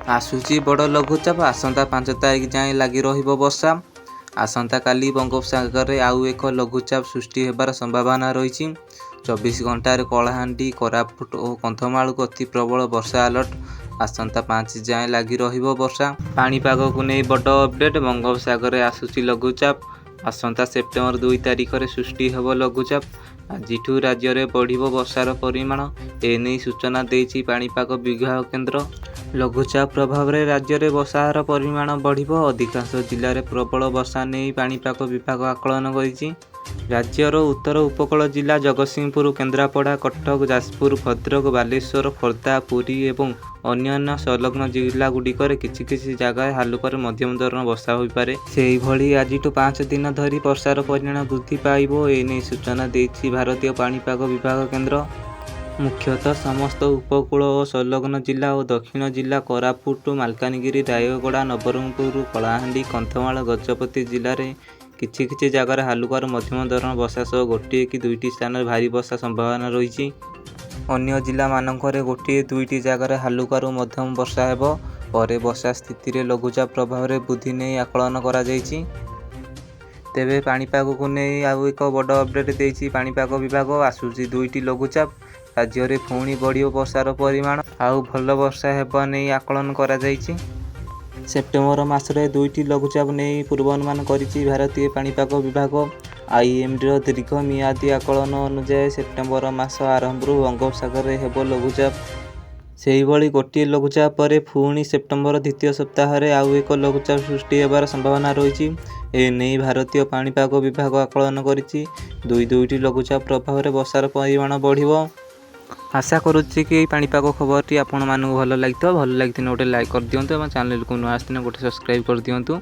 ଆସୁଛି ବଡ଼ ଲଘୁଚାପ, ଆସନ୍ତା 5 ତାରିଖ ଯାଏଁ ଲାଗି ରହିବ ବର୍ଷା। ଆସନ୍ତାକାଲି ବଙ୍ଗୋପସାଗରରେ ଆଉ ଏକ ଲଘୁଚାପ ସୃଷ୍ଟି ହେବାର ସମ୍ଭାବନା ରହିଛି। 24 ଘଣ୍ଟାରେ କଳାହାଣ୍ଡି, କୋରାପୁଟ ଓ କନ୍ଧମାଳକୁ ଅତି ପ୍ରବଳ ବର୍ଷା ଆଲର୍ଟ। ଆସନ୍ତା 5 ଯାଏଁ ଲାଗି ରହିବ ବର୍ଷା। ପାଣିପାଗକୁ ନେଇ ବଡ଼ ଅପଡେଟ୍। ବଙ୍ଗୋପସାଗରରେ ଆସୁଛି ଲଘୁଚାପ। ଆସନ୍ତା ସେପ୍ଟେମ୍ବର 2 ତାରିଖରେ ସୃଷ୍ଟି ହେବ ଲଘୁଚାପ। ଆଜିଠୁ ରାଜ୍ୟରେ ବଢ଼ିବ ବର୍ଷାର ପରିମାଣ। ଏନେଇ ସୂଚନା ଦେଇଛି ପାଣିପାଗ ବିଭାଗ କେନ୍ଦ୍ର। ଲଘୁଚାପ ପ୍ରଭାବରେ ରାଜ୍ୟରେ ବର୍ଷାର ପରିମାଣ ବଢ଼ିବ। ଅଧିକାଂଶ ଜିଲ୍ଲାରେ ପ୍ରବଳ ବର୍ଷା ନେଇ ପାଣିପାଗ ବିଭାଗ ଆକଳନ କରିଛି। ରାଜ୍ୟର ଉତ୍ତର ଉପକୂଳ ଜିଲ୍ଲା ଜଗତସିଂହପୁର, କେନ୍ଦ୍ରାପଡ଼ା, କଟକ, ଯାଜପୁର, ଭଦ୍ରକ, ବାଲେଶ୍ୱର, ଖୋର୍ଦ୍ଧା, ପୁରୀ ଏବଂ ଅନ୍ୟାନ୍ୟ ସଂଲଗ୍ନ ଜିଲ୍ଲାଗୁଡ଼ିକରେ କିଛି କିଛି ଜାଗାରେ ହାଲୁକାରୁ ମଧ୍ୟମ ଧରଣର ବର୍ଷା ହୋଇପାରେ। ସେହିଭଳି ଆଜିଠୁ 5 ଦିନ ଧରି ବର୍ଷାର ପରିମାଣ ବୃଦ୍ଧି ପାଇବ। ଏନେଇ ସୂଚନା ଦେଇଛି ଭାରତୀୟ ପାଣିପାଗ ବିଭାଗ କେନ୍ଦ୍ର। ମୁଖ୍ୟତଃ ସମସ୍ତ ଉପକୂଳ ଓ ସଂଲଗ୍ନ ଜିଲ୍ଲା ଓ ଦକ୍ଷିଣ ଜିଲ୍ଲା କୋରାପୁଟ, ମାଲକାନଗିରି, ରାୟଗଡ଼ା, ନବରଙ୍ଗପୁର, କଳାହାଣ୍ଡି, କନ୍ଧମାଳ, ଗଜପତି ଜିଲ୍ଲାରେ କିଛି କିଛି ଜାଗାରେ ହାଲୁକାରୁ ମଧ୍ୟମ ଧରଣର ବର୍ଷା ସହ ଗୋଟିଏ କି ଦୁଇଟି ସ୍ଥାନରେ ଭାରୀ ବର୍ଷା ସମ୍ଭାବନା ରହିଛି। ଅନ୍ୟ ଜିଲ୍ଲାମାନଙ୍କରେ ଗୋଟିଏ ଦୁଇଟି ଜାଗାରେ ହାଲୁକାରୁ ମଧ୍ୟମ ବର୍ଷା ହେବ। ପରେ ବର୍ଷା ସ୍ଥିତିରେ ଲଘୁଚାପ ପ୍ରଭାବରେ ବୃଦ୍ଧି ନେଇ ଆକଳନ କରାଯାଇଛି। ତେବେ ପାଣିପାଗକୁ ନେଇ ଆଉ ଏକ ବଡ଼ ଅପଡେଟ୍ ଦେଇଛି ପାଣିପାଗ ବିଭାଗ। ଆସୁଛି ଦୁଇଟି ଲଘୁଚାପ। ରାଜ୍ୟରେ ପୁଣି ବଢ଼ିବ ବର୍ଷାର ପରିମାଣ। ଆଉ ଭଲ ବର୍ଷା ହେବା ନେଇ ଆକଳନ କରାଯାଇଛି। ସେପ୍ଟେମ୍ବର ମାସରେ ଦୁଇଟି ଲଘୁଚାପ ନେଇ ପୂର୍ବାନୁମାନ କରିଛି ଭାରତୀୟ ପାଣିପାଗ ବିଭାଗ। ଆଇଏମଡିର ଦୀର୍ଘ ମିଆଦୀ ଆକଳନ ଅନୁଯାୟୀ ସେପ୍ଟେମ୍ବର ମାସ ଆରମ୍ଭରୁ ବଙ୍ଗୋପସାଗରରେ ହେବ ଲଘୁଚାପ। ସେହିଭଳି ଗୋଟିଏ ଲଘୁଚାପ ପରେ ପୁଣି ସେପ୍ଟେମ୍ବର ଦ୍ୱିତୀୟ ସପ୍ତାହରେ ଆଉ ଏକ ଲଘୁଚାପ ସୃଷ୍ଟି ହେବାର ସମ୍ଭାବନା ରହିଛି। ଏନେଇ ଭାରତୀୟ ପାଣିପାଗ ବିଭାଗ ଆକଳନ କରିଛି। ଦୁଇ ଦୁଇଟି ଲଘୁଚାପ ପ୍ରଭାବରେ ବର୍ଷାର ପରିମାଣ ବଢ଼ିବ। ଆଶା କରୁଛି କି ଏହି ପାଣିପାଗ ଖବରଟି ଆପଣମାନଙ୍କୁ ଭଲ ଲାଗିଥିବ। ଭଲ ଲାଗିଥିଲେ ଗୋଟେ ଲାଇକ୍ କରିଦିଅନ୍ତୁ ଏବଂ ଚ୍ୟାନେଲକୁ ନୂଆ ଆସିଥିଲେ ଗୋଟେ ସବସ୍କ୍ରାଇବ୍ କରିଦିଅନ୍ତୁ।